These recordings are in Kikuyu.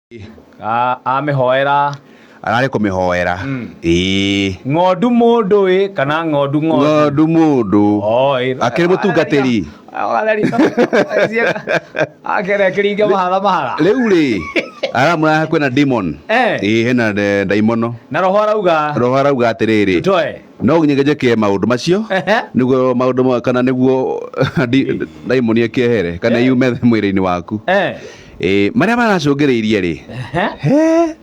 Amĩhoera. Ararĩ kũmĩhoera. Ĩĩ. Ng'ondu mũndũ ĩ kana ng'ondu ng'ondu? Ng'ondu mũndũ. Oh, ĩ. Akĩrĩ mũtungatĩri. Akerekeria mahatha mahatha. Rĩu rĩ, aramwĩra kwĩna demon. Ĩĩ, hena ndaimono. Na roho arauga. Roho arauga atĩrĩrĩ. Tutoe. No nginya njĩke maũndũ macio nĩguo maũndũ kana nĩguo ndaimoni ĩkĩehere kana yume mwĩrĩ-inĩ waku. Ĩĩ, marĩa maracũngĩrĩirie rĩ. He.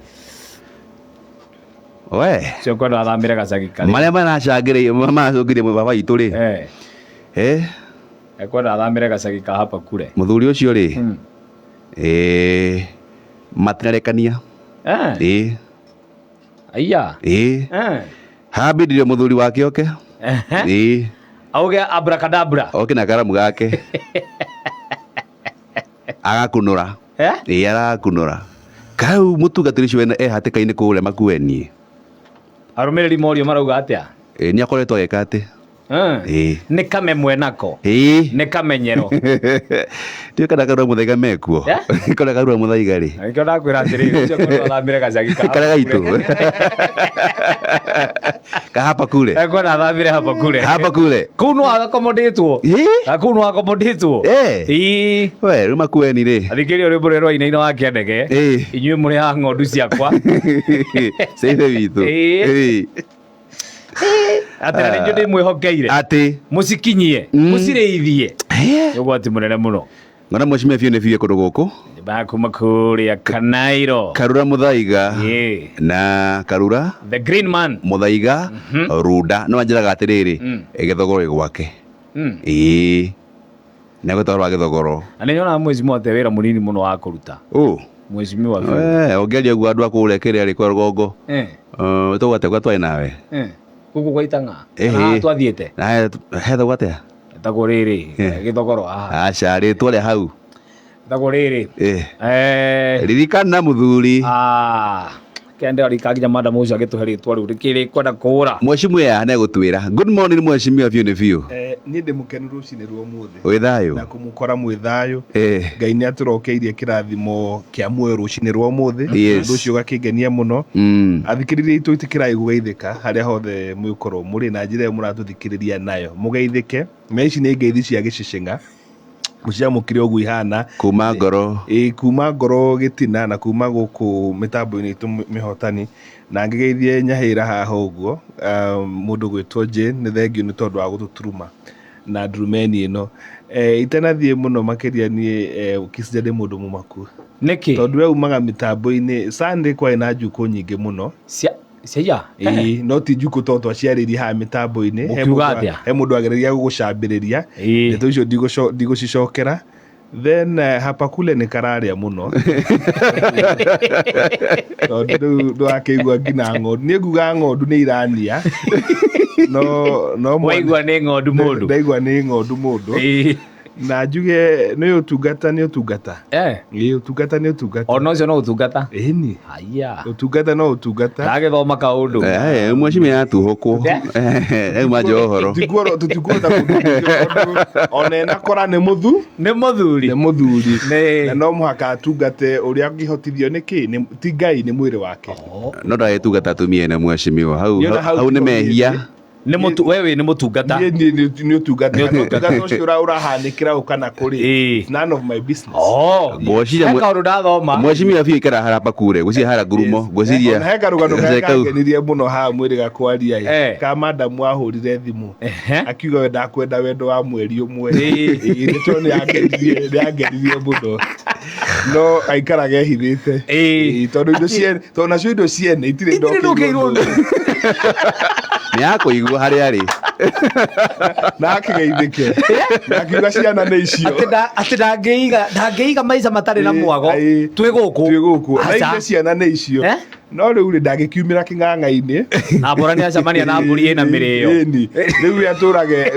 We. Cio kwenda athamĩre gacagi karĩa. Marĩa maracangĩrĩirie maracũngĩrĩirie baba witũ rĩ. Eh. Ekwenda athamĩre gacagi ka hapa kure. Mũthuri ũcio rĩ. Ĩĩ, matinarekania. Ĩĩ. Aiya. Ĩĩ. Hambindire mũthuri wake oke. Ĩĩ. Auge abracadabra. Oke na karamu gake. Agakunũra. Ĩĩ, arakunũra. Kau mũtungatĩri ũcio wene e hatĩka-inĩ kũrĩa Makueni. Arũmĩrĩri morio marauga atĩa? Ĩĩ, nĩ akoretwo agĩka atĩ. Ĩĩ. Nĩ kame mwenako. Ĩĩ. Nĩ kamenyero. Ndiũĩ kana Karura Mũthaiga mekuo. Kana Karura Mũthaiga rĩ. Nĩkĩo ndakwĩra atĩrĩrĩ, ũcio kwenda athamĩre gacagi ka Karĩa gaitũ. Ka hapa kule. Ekwenda athamĩre hapa kule. Hapa kule. Kũu no akomodĩtwo. Ĩĩ. Na kũu no akomodĩtwo. Ĩĩ. We, rĩu Makueni rĩ. Athikĩrĩria rwĩmbo rũrĩa rwainaina wa Kĩandege. Ĩĩ. Inyuĩ mũrĩ a ng'ondu ciakwa. Cia ithe witũ. Ĩĩ. Ĩĩ. Atĩ na nĩnjũ ndĩmwĩhokeire. Atĩ. Mũcikinyie. Mũcirĩithie. Nĩ ũgwati mũnene mũno. Ngona mweshimiwa biũ nĩ biũ kũndũ gũkũ. Bakuma kũrĩa Kanairo. Karura Mũthaiga. Ĩĩ. Na Karura. The Green Man. Mũthaiga. Runda. No anjĩraga atĩrĩrĩ. Gĩthogoro gĩ gwake. Ĩĩ. Nĩ agwĩtwo wa gĩthogoro. Na nĩ nyonaga mweshimiwa te wĩra mũnini mũno wa kũruta. Ũ. Mweshimiwa biũ. Ũngĩaria ũguo andũ a kũrĩa kĩrĩa rĩ kwa rũgongo. Wĩtagwo atĩa kwa twarĩ nawe? Gũkũ gwa Itang'a. Kana twathiĩte? Hetagwo atĩa? Etagwo rĩrĩ, gĩthogoro haha. Aca, rĩtwa rĩa hau. Etagwo rĩrĩ. Ririkana mũthuri. Kende arika nginya madam ũcio agĩtũhe rĩtwa rĩu rĩkĩrĩ kwenda kũũra. Mweshimiwa nĩ egũtwĩra. Good morning mweshimiwa biũ nĩ biũ. Niĩ ndĩ mũkenu rũcinĩ rwa ũmũthĩ. Wĩ thayũ? Na kũmũkora mwĩ thayũ. Ngai nĩ atũrokeirie kĩrathimo kĩa muoyo rũcinĩ rwa ũmũthĩ. Yes. Ũndũ ũcio ũgakĩngenia mũno. Athikĩrĩria aitũ ĩtĩkĩrai kũgeithĩka harĩa hothe mwĩkorwo mũrĩ na njĩra ĩyo mũratũthikĩrĩria nayo. Mũgeithĩke. Na ici nĩ ngeithi cia gĩcĩcĩng'a. Mũciamũkĩre ũguo ihana. Kuma ngoro. Ĩĩ, kuma ngoro gĩtina na kuma gũkũ mĩtambo-inĩ itũ mĩhotani. Na ngĩgeithie Nyahĩra haha ũguo, mũndũ gwĩtwo Jane, nĩ thengiũ nĩ tondũ wa gũtũturuma na ndurumeni ĩno. Itanathiĩ mũno makĩria niĩ Kisija ndĩ mũndũ mũmaku. Nĩkĩ? Tondũ we umaga mĩtambo-inĩ, Sunday kwarĩ na njukũ nyingĩ mũno. Cia? Ĩĩ, no ti njukũ tondũ twaciarĩirie haha mĩtambo-inĩ. Mũkiuga atĩa? He mũndũ ageragia gũgũcambĩrĩria. Ndeto icio ndigũcicokera. Then hapa kule nĩ kararĩa mũno. Tondũ rĩu ndũrakĩigua nginya ng'ondu. Niĩ nguga ng'ondu nĩ irania. No, no mwana- Waigua nĩ ng'ondu mũndũ. Ndaigua nĩ ng'ondu mũndũ. Na njuge nĩ ũtungata, nĩ ũtungata. Ĩĩ, ũtungata nĩ ũtungata. Ona ũcio no ũtungata? Ĩni. Haya. Ũtungata no ũtungata. Ndagĩthoma kaũndũ. Mweshimiwa yatuhũkwo. Rĩu manja ũhoro. Tũtikuhota kũndũ tondũ ona ena kora nĩ mũthu. Nĩ mũthuri. Nĩ mũthuri. Na no mũhaka atungate ũrĩa angĩhotithio nĩ kĩ? Nĩ ti Ngai, nĩ mwĩrĩ wake. No ndagĩtungata atumia ene mweshimiwa. Hau Niĩ ona hau hau nĩ mehia. Nĩ mũtu, we wĩ nĩ mũtungata. Niĩ nĩ ũtungata. Nĩ ũtungata ũcio ũrahanĩkĩra ũ kana kũrĩ. It's none of my business. Ngwĩciria He kaũndũ ndathoma. Mweshimiwa biũ ikara hara pakure, ngwĩciria hara ngurumo, ngwĩciria. Ona he karũgano karĩa Gacere kau. kangenirie mũno haha mwĩrĩ gakwaria ĩ. Ka madamu ahũrire thimũ. Akiuga we ndakwenda wendo wa mweri ũmwe. Ĩĩ, nĩ tondũ nĩ angenirie mũno. No aikaraga ehithĩte. Ĩĩ, tondũ indo ciene, tondũ nacio indo ciene itirĩ ndokeirwo ndũ. Nĩ akũigua harĩa arĩ. Na akĩgeithĩke. Na akiuga ciana nĩ icio. Atĩ ndangĩiga maica matarĩ na mwago. Twĩ gũkũ. Twĩ gũkũ. Aca. Na ciana nĩ icio. No rĩu rĩ ndangĩkiumĩra kĩng'ang'a-inĩ. Na mbora nĩ acemania na mbũri ĩna mĩrĩo. Ĩni. Rĩu we atũrage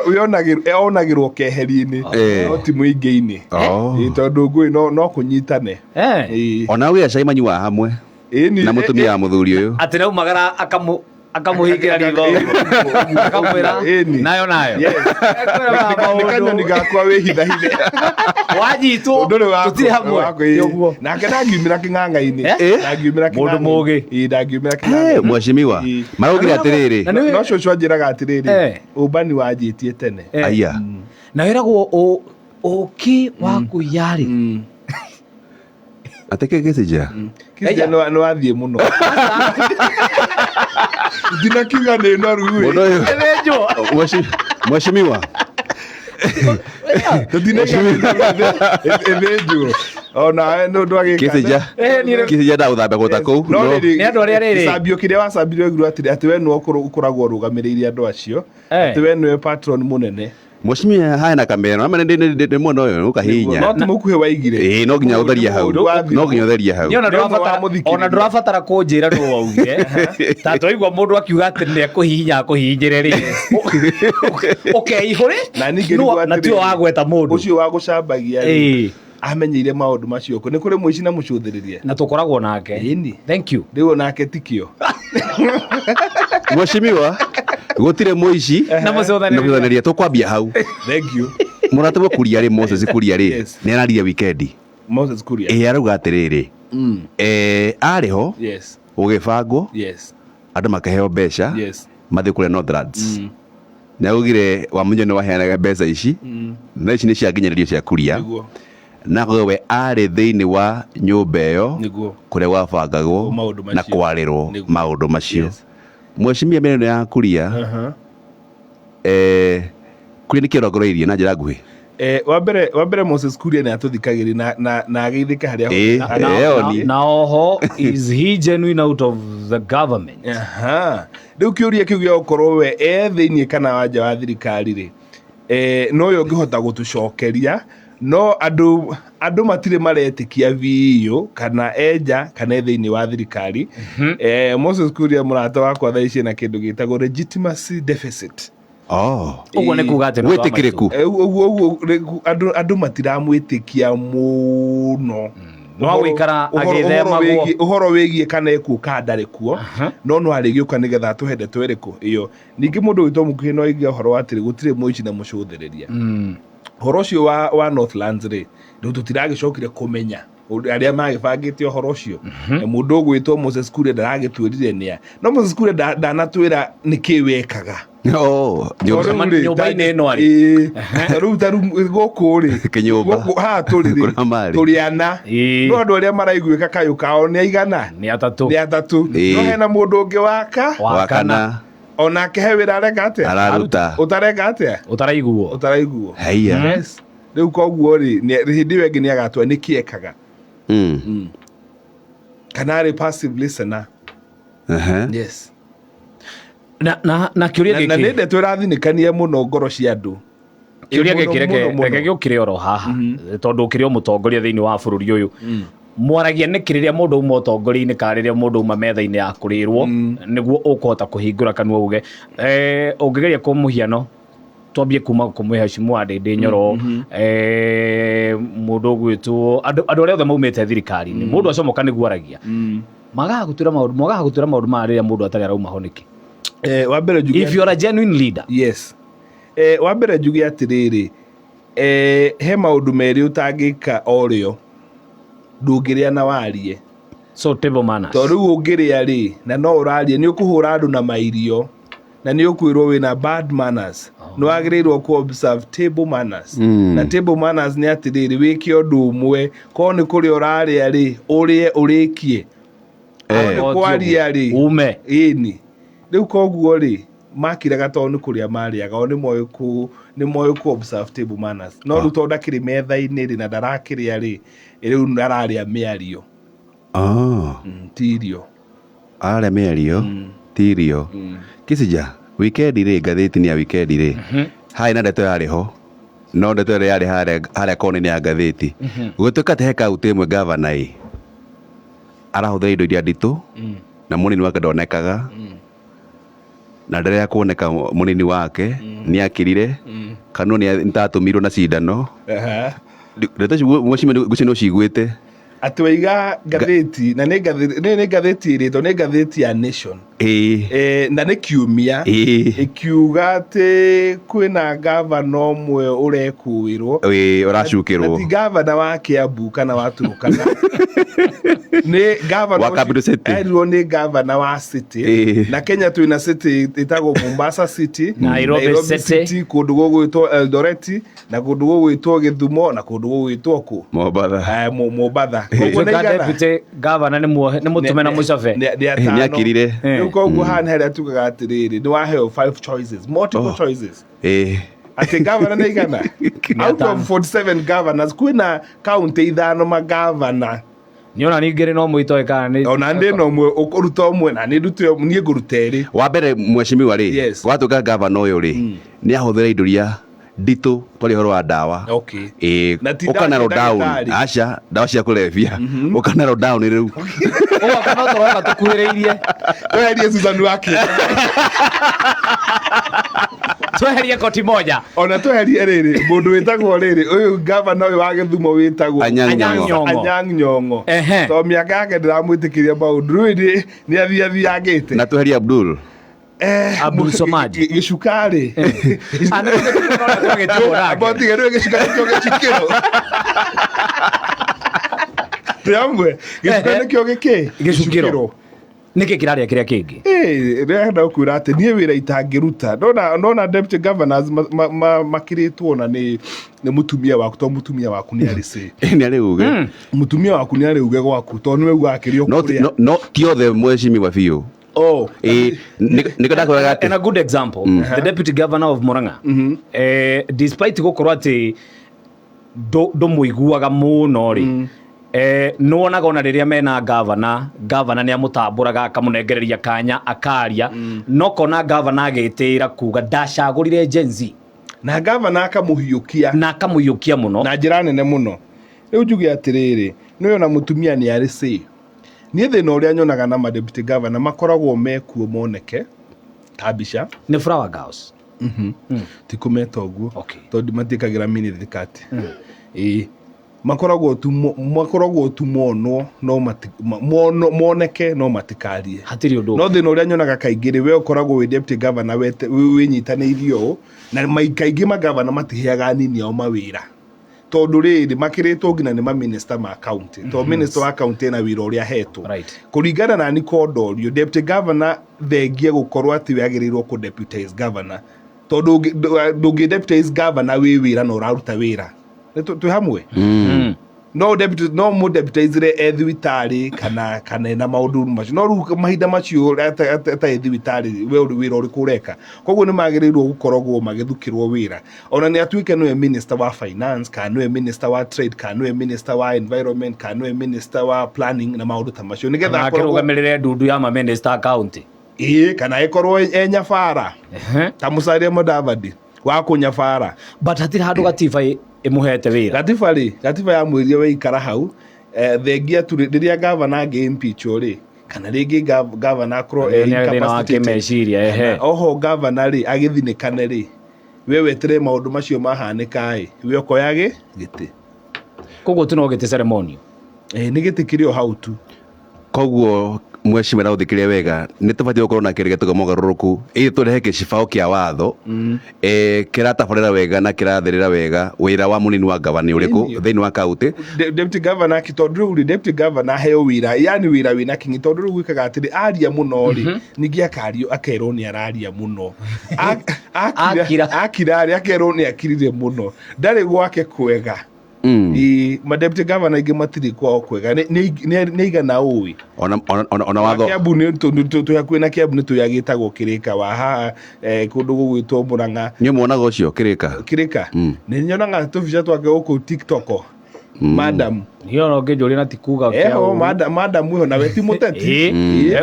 we onagĩrwo keheri-inĩ no ti mũingĩ-inĩ. Ĩĩ, tondũ ngũĩ no kũnyitane. Ona ũgĩa cai manyuaga hamwe. Ĩni. Na mũtumia wa mũthuri ũyũ. Atĩ naumagara akamu. Akamũhingĩra ritho, akamwĩra Ĩni. nayo nayo. Yes. Ekwĩra Nĩ kanyoni maũndũ. Gakwa wĩhithahithe. Wanyitwo Ndũrĩ wakwa, tũtirĩ hamwe. wakwa, ĩĩ. Nĩ ũguo. Nake ndangiumĩra kĩng'ang'a-inĩ. Eh? Ndangiumĩra Mũndũ kĩng'ang'a-inĩ. mũũgĩ. Ĩĩ, ndangiumĩra kĩng'ang'a-inĩ. Mheshimiwa Ĩĩ. maraugire atĩrĩrĩ. Na nĩ- No cũcũ anjĩraga atĩrĩrĩ, ũmbani wanjĩtie tene. Aya. Na wĩragwo ũkĩ wa kũiya-rĩ. Ateke gĩcija. Kisia nĩ wathiĩ mũno, ndinakiuga nĩ noru ĩ. Mũndũ ũyũ. Ĩthĩnjwo. Mheshimiwa. Tũtinaiga ĩthĩnjwo onawe nĩ ũndũ agĩka. Kĩcija. Eh, niĩ Kĩcija ndagũthambia gũta kũu. No rĩrĩ, Nĩ andũ arĩa rĩrĩ. Gĩcambio kĩrĩa wacambirio waigua atĩrĩ atĩ we nĩwe ũkoragwo ũrũgamĩrĩire andũ acio, atĩ we nĩwe patron mũnene. Mheshimiwa haya na kamera nama nĩ mwena ũyũ ũkahihinya. No ti mũkuhĩ waigire. Ĩĩ, no nginya ũtherie hau. No nginya ũtherie hau. Niĩ ona Nĩ ũmwe wa ndũrabatara mũthikĩrĩria. Ona ndũrabatara kũnjĩra nũ waugire, ta twaigua mũndũ akiuga atĩ nĩ ekũhihinya akũhihinyĩre rĩ, ũkeihũrĩ Na ningĩ nĩguo na tiwe atĩrĩrĩ, wagweta mũndũ. Ũcio wa gũcambagia rĩ, amenyeire maũndũ macio kũ? Nĩ kũrĩ mũici na mũcũthĩrĩria. Na tũkoragwo nake. Ĩni. Thank you. Rĩu onake tikio. Mheshimiwa gũtirĩ mũici na na mũcũthanĩrĩria. mũcũthanĩrĩria, tũkwambia hau. Thank you. Mũrata wa Kuria rĩ, Moses Kuria rĩ, nĩ araririe wikendi. Moses Kuria. Ĩĩ, arauga atĩrĩrĩ, arĩ ho gũgĩbangwo andũ makĩheo mbeca mathiĩ kũrĩa Northlands. Nĩ augire Wamunyoro nĩ waheanaga mbeca ici, na ici nĩ cia nginyanĩrio cia Kuria. Na akauga we arĩ thĩinĩ wa nyũmba ĩyo kũrĩa gwabangagwo Maũndũ na macio. kwarĩrwo maũndũ macio. Mheshimiwa, mĩena ĩno ya Kuria, Kuria nĩ kĩrongoreirie na njĩra nguhĩ. Wa mbere Moses Kuria nĩ atũthikagĩrĩria na ageithĩke harĩa hothe arĩ. Oni. Na oho, is he genuine out of the government? Aha. Rĩu kĩũria kĩu gĩa gũkorwo we e thĩiniĩ kana wa nja wa thirikari rĩ, no yo ũngĩhota gũtũcokeria, no andũ matirĩ maretĩkia biũ kana enja kana e thĩiniĩ wa thirikari. Moses Kuria mũrata wakwa thaa ici ena kĩndũ gĩtagwo legitimacy deficit. Oh. Ũguo nĩ kuga atĩ nĩ ũndũ wa Wĩtĩkĩrĩku. Ũguo andũ matiramwĩtĩkia mũno. No agũikara agĩthemagwo. Ũhoro wĩgiĩ kana ekuo kana ndarĩ kuo, no arĩgĩũka nĩgetha atũhe ndeto ĩrĩkũ ĩyo. Ningĩ mũndũ wĩtwo mũkuhĩ no aigue ũhoro wa atĩrĩ gũtirĩ mũici na mũcũthĩrĩria. Ũhoro ũcio wa Northlands rĩ, rĩu tũtiragĩcokire kũmenya arĩa magĩbangĩte ũhoro ũcio. Na mũndũ ũgwĩtwo Moses Kuria ndaragĩtwĩrire nĩa, no Moses Kuria ndanatwĩra nĩkĩ wekaga. Oh, nyũmba. Tondũ rĩu rĩ, Nyũmba-inĩ ĩno arĩ. Ĩĩ, ta rĩu gũkũ rĩ, Kĩnyũmba. Gũkũ haha tũrĩ rĩ, Kũrĩa marĩ. tũrĩ ana. No andũ arĩa maraiguĩka kayũ kao nĩ aigana? Nĩ atatũ. Nĩ atatũ. No hena mũndũ ũngĩ waka Wa kana. Onake he wĩra areka atĩa? Araruta. Ũtareka atĩa? Ũtaraiguo. Ũtaraiguo. Haiya. Yes. Rĩu koguo rĩ, hĩndĩ ĩyo ĩngĩ nĩ agatua nĩkĩ ekaga, kana arĩ passive listener. Yes. Na kĩũria Na nĩ gĩkĩ ndeto ĩrathinĩkania mũno ngoro cia andũ. Kĩũria Mũno, gĩkĩ, reke mũno, mũno. reke gĩũkĩre oro haha, tondũ ũkĩrĩ o mũtongoria thĩinĩ wa bũrũri ũyũ, mwaragia nĩkĩ rĩrĩa mũndũ uma ũtongoria-inĩ kana rĩrĩa mũndũ uma metha-inĩ ya kũrĩrwo nĩguo ũkũhota kũhingũra kanua uge, ũngĩgeria kwa mũhiano twambie kuma kũmũheshimu Ndĩndĩ Nyoro, mũndũ ũgwĩtwo andũ arĩa othe maumĩte thirikari-inĩ, mũndũ acomoka nĩguo aragia, magaga gũtwĩra maũndũ, mwagaga gũtwĩra maũndũ maya rĩrĩa mũndũ atarĩ arauma ho nĩkĩ? Wa mbere njuge If you are a genuine leader. Yes. Wa mbere njuge atĩrĩrĩ, he maũndũ merĩ ũtangĩka o rĩo, ndũngĩrĩa na warie. So table manners. Tondũ rĩu ũngĩrĩa rĩ na no ũrarie, nĩ ũkũhũra andũ na mairio na nĩ ũkwĩrwo wĩna bad manners. Nĩ wagĩrĩirwo kũ observe table manners. Na table manners nĩ atĩrĩrĩ, wĩke ũndũ ũmwe, korwo nĩ kũrĩa ũrarĩa rĩ, ũrĩe ũrĩkie. Korwo nĩ kwaria rĩ, ume. Ĩni rĩu koguo rĩ, makiraga tondũ nĩ kũrĩa marĩaga, o nĩ moĩ kũ observe table manners, no rĩu tondũ ndakĩrĩ metha-inĩ rĩ na ndarakĩrĩa rĩ, rĩu ararĩa mĩario. Oh. Ti irio. Ararĩa mĩario ti irio. Kĩcija, wikendi rĩ, ngathĩti-inĩ ya wikendi rĩ, harĩ na ndeto yarĩ ho, no ndeto ĩrĩa yarĩ harĩa kona-inĩ ya ngathĩti, gũtuĩka atĩ he kaũntĩ ĩmwe gavana ĩ arahũthĩra indo iria nditũ na mũnini wake ndonekaga, na rĩrĩa kuoneka mũnini wake nĩ akirire kanua nĩ tatũmirwo na cindano. Ndeto icio, mheshimiwa, ngwĩciria nĩ ũciguĩte. Atĩ waiga ngathĩti na nĩ nĩ ngathĩti ĩrĩtwo nĩ ngathĩti ya Nation. Na nĩ kiumia. Ĩkiuga atĩ kwĩna gavana ũmwe ũrekũĩrwo. Ĩĩ, ũracukĩrwo. Na ti gavana wa Kiambu kana wa Turukana. Nĩ gavana Wa Capital City. Erirwo nĩ gavana wa city. Na Kenya twĩna city ĩtagwo Mombasa City, Nairobi City. Kũndũ gũgwĩtwo Eldoret, na kũndũ gũgwĩtwo Gĩthumo, na kũndũ gũgwĩtwo kũ? Mombatha. Mombatha. Koguo nĩ Tuĩka igana? deputy governor nĩ muohe nĩ mũtũme na mũcabe. Nĩ atano. Nĩ akirire. Rĩu koguo haha nĩ harĩa tugaga atĩrĩrĩ, nĩ waheo five choices, multiple choices. Atĩ governor nĩ igana? Out of 47 governors, kwĩna county ithano magavana. Nĩ ona ningĩ rĩ no mũitoe kana nĩ Ona ndĩ na ũmwe, ũkũruta ũmwe na niĩ ndute ũmwe, niĩ ngũruta ĩrĩ. Wa mbere mheshimiwa rĩ, gwatuĩka gavana ũyũ rĩ, nĩ ahũthĩra indo iria nditũ twaria ũhoro wa ndawa. Okay. Na ti Ũka narrow down. ndagĩtarĩ. Aca, ndawa cia kũrebia. Ũka narrow down rĩu. Ũguo kana tũroka tũkuhĩrĩirie. Tweherie Susan wake. Tweherie koti moja. Ona tweherie rĩrĩ, mũndũ wĩtagwo rĩrĩ, ũyũ gavana ũyũ wa Gĩthumo wĩtagwo Anyang' Anyang' Nyong'o. Nyong'o. Anyang' Nyong'o. Ehe. Tondũ mĩaka yake ndĩramwĩtĩkĩria maũndũ, rĩu nĩ athiathiangĩte. Na tweherie Abdul. Abdul Somad. Gĩcukarĩ. Ah, nĩ tũgĩtigwo nake. Amba ũtige rĩu gĩcuka nĩkĩo gĩcukĩro. Twĩ hamwe. Gĩcuka nĩkĩo gĩkĩ? Gĩcukĩro. Nĩkĩ kĩrarĩa kĩrĩa kĩngĩ? Ndĩrenda gũkwĩra atĩ niĩ wĩra itangĩruta. Ndona deputy governors makĩrĩtwo na nĩ mũtumia waku, tondũ mũtumia waku nĩ arĩ say. Nĩ arĩ uge. Mũtumia waku nĩ arĩ uge gwaku, tondũ nĩwe ugaga kĩrĩa No ũkũrĩa. no ti othe mheshimiwa biũ. Oh. Nĩkĩo ndakwĩraga atĩ And a good example, the deputy governor of Murang'a, despite gũkorwo atĩ ndũmũiguaga mũno rĩ, nĩwonaga ona rĩrĩa mena governor, governor nĩ amũtambũraga akamũnengereria kanya akaria, no kona governor agĩtĩĩra kuga ndacagũrire Gen Z. Na governor akamũhiũkia. Na akamũhiũkia mũno. Na njĩra nene mũno. Rĩu njuge atĩrĩrĩ, nĩwe ona mũtumia nĩ arĩ say. Niĩ thĩna ũrĩa nyonaga na ma deputy governor makoragwo mekuo moneke ta mbica. Nĩ flower girls. Ti kũmeta ũguo. Okay. Tondũ matiĩkagĩra mini thikati. Ĩĩ. Makoragwo tu makoragwo tu monwo, no mati-, mono, moneke no matikarie. Hatirĩ ũndũ. No thĩna ũrĩa nyonaga kaingĩ rĩ, we ũkoragwo wĩ deputy governor wĩnyitanĩirie ũũ, na kaingĩ magavana matiheaga anini ao mawĩra. Tondũ rĩrĩ, makĩrĩtwo nginya nĩ ma-minister ma county. Tondũ minister wa county ena wĩra ũrĩa ahetwo. Kũringana na niĩ kondorio, deputy governor thengia gũkorwo atĩ we agĩrĩirwo kũ deputize governor. Tondũ ndũngĩ deputize governor wĩ wĩra na ũraruta wĩra. Nĩ twĩ hamwe? No deputy, no mu deputize e thibitarĩ kana ena maũndũ macio. No rĩu mahinda macio atarĩ thibitarĩ, we ũrĩ wĩra ũrĩkũ ũreka? Koguo nĩ magĩrĩirwo gũkoragwo magĩthukĩrwo wĩra. Ona nĩ atuĩke nĩwe minister wa finance, kana nĩwe minister wa trade, kana nĩwe minister wa environment, kana nĩwe minister wa planning na maũndũ ta macio. Nĩgetha Kana akoragwo akĩrũgamĩrĩre ndundu ya ma minister county. Ĩĩ, kana ĩkorwo e nyabara. Ta Musalia Mudavadi wa kũnyabara. But hatirĩ handũ gatiba ĩmũhete wĩra. Gatiba rĩ, gatiba yamwĩrire we ikara hau, thengia tu rĩrĩa gavana angĩ impeach rĩ, kana rĩngĩ gavana akorwo e Nĩ thĩna wa incapacitated. kĩmeciria, ehe. Kana oho gavana rĩ, agĩthinĩkane rĩ, we wetere maũndũ macio mahanĩka ĩ, we ũkoya gĩtĩ. Koguo tu no gĩtĩ ceremonial. Nĩ gĩtĩ kĩrĩ o hau tu. Koguo mheshimiwa na ũthikĩrĩria wega, nĩ tũbatiĩ gũkorwo na kĩrĩa gĩtagwo mogarũrũku, ĩĩ tũrehe gĩcibaũ kĩa watho, kĩratabarĩra wega na kĩrathĩrĩra wega wĩra wa mũnini wa gavana nĩ ũrĩkũ Thĩinĩ. thĩinĩ wa kaunti. Deputy governor aki, tondũ rĩu rĩ, deputy governor aheo wĩra, yani wĩra wĩna kinyi, tondũ rĩu gwĩkaga atĩrĩ, aria mũno rĩ, ningĩ akario, akerwo nĩ araria mũno. Akira. Akira rĩ, akerwo nĩ akirire mũno. Ndarĩ gwake kwega. Ma deputy governor aingĩ matirĩ kwao kwega. Nĩ igana ũĩ. Ona watho. Kiambu nĩ tũ hakuhĩ na Kiambu nĩ tũrĩa gĩtagwo Kĩrĩka wa haha, kũndũ gũgwĩtwo Mũrang'a. Nĩ ũmuonaga ũcio Kĩrĩka? Kĩrĩka? Nĩ nyonaga tũbica twake gũkũ TikTok. Madam. Niĩ ona ũngĩnjũria na ti kuga kĩa Eho, ũru. madam ĩho nawe ti mũteti.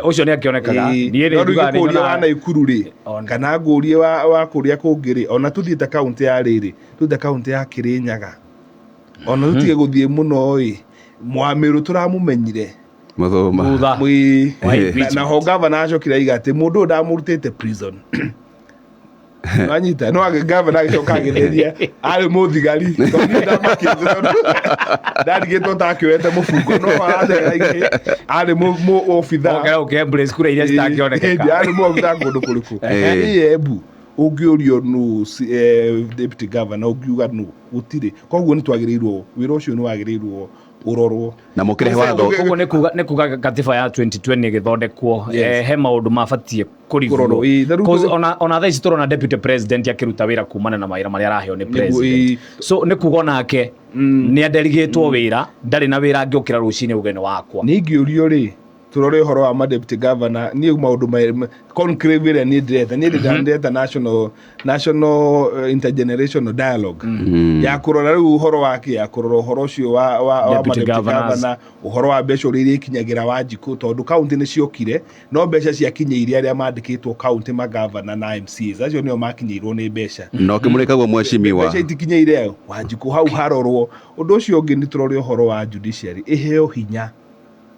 Ũcio nĩ akĩonekaga. Niĩ rĩ, No rĩu njugaga nĩ ingĩkũria nyonaga wa Naikuru rĩ, Ona. kana ngũrie wa kũrĩa kũngĩ rĩ, ona tũthiĩte kaunti ya rĩrĩ, tũthiĩte kaunti ya Kĩrĩnyaga. Ona tũtige gũthiĩ mũno ĩ, Mwamĩrũ tũramũmenyire. Mũthũma. Thutha. Mwĩ- Wa impeachment. Na ho gavana acokire aiga atĩ mũndũ ũyũ ndamũrutĩte prison. Wanyita no gavana agĩcoka agĩtheria arĩ mũthigari tondũ niĩ ndamakĩte tondũ ndarigĩtwo ta akĩoete mũbungo no arathera ingĩ arĩ mũobitha Okera ũkĩ-embrace kura iria citangĩonekeka. Arĩ mũobitha kũndũ kũrĩkũ. Ĩĩ. Ĩ Embu ũngĩũrio nũ deputy governor ũngiuga nũ gũtirĩ. Koguo nĩ twagĩrĩirwo wĩra ũcio nĩ wagĩrĩirwo ũrorwo. Na mũkĩrehe watho. Koguo nĩ kuga katiba ya 2020 ĩgĩthondekwo, he maũndũ mabatiĩ Kũrorwo, ĩĩ, na rĩu kũrivwo. Ona thaa ici tũrona deputy president akĩruta wĩra kumana na mawĩra marĩa araheo nĩ president. So nĩ kuga onake nĩ aderigĩtwo wĩra, ndarĩ na wĩra angĩũkĩra rũcinĩ uge nĩ wakwa. Nĩ ingĩũrio rĩ, tũrore ũhoro wa ma deputy governor. Niĩ maũndũ conclave ĩrĩa niĩ ndĩreta, niĩ ndĩreta national intergenerational dialogue ya kũrora rĩu ũhoro wa kĩ, ya kũrora ũhoro ũcio wa Deputy ma deputy governors. governor, ũhoro wa mbeca ũrĩa irĩkinyagĩra Wanjikũ, tondũ kaunti nĩ ciokire no mbeca ciakinyĩire arĩa mandĩkĩtwo kaunti, magavana na MCAs, acio nĩo makinyĩirwo nĩ mbeca. Na ũkĩmũrĩkagwo mheshimiwa. Mbeca itikinyĩire Wanjikũ, hau harorwo. Ũndũ ũcio ũngĩ nĩ tũrore ũhoro wa judiciary ĩheo hinya,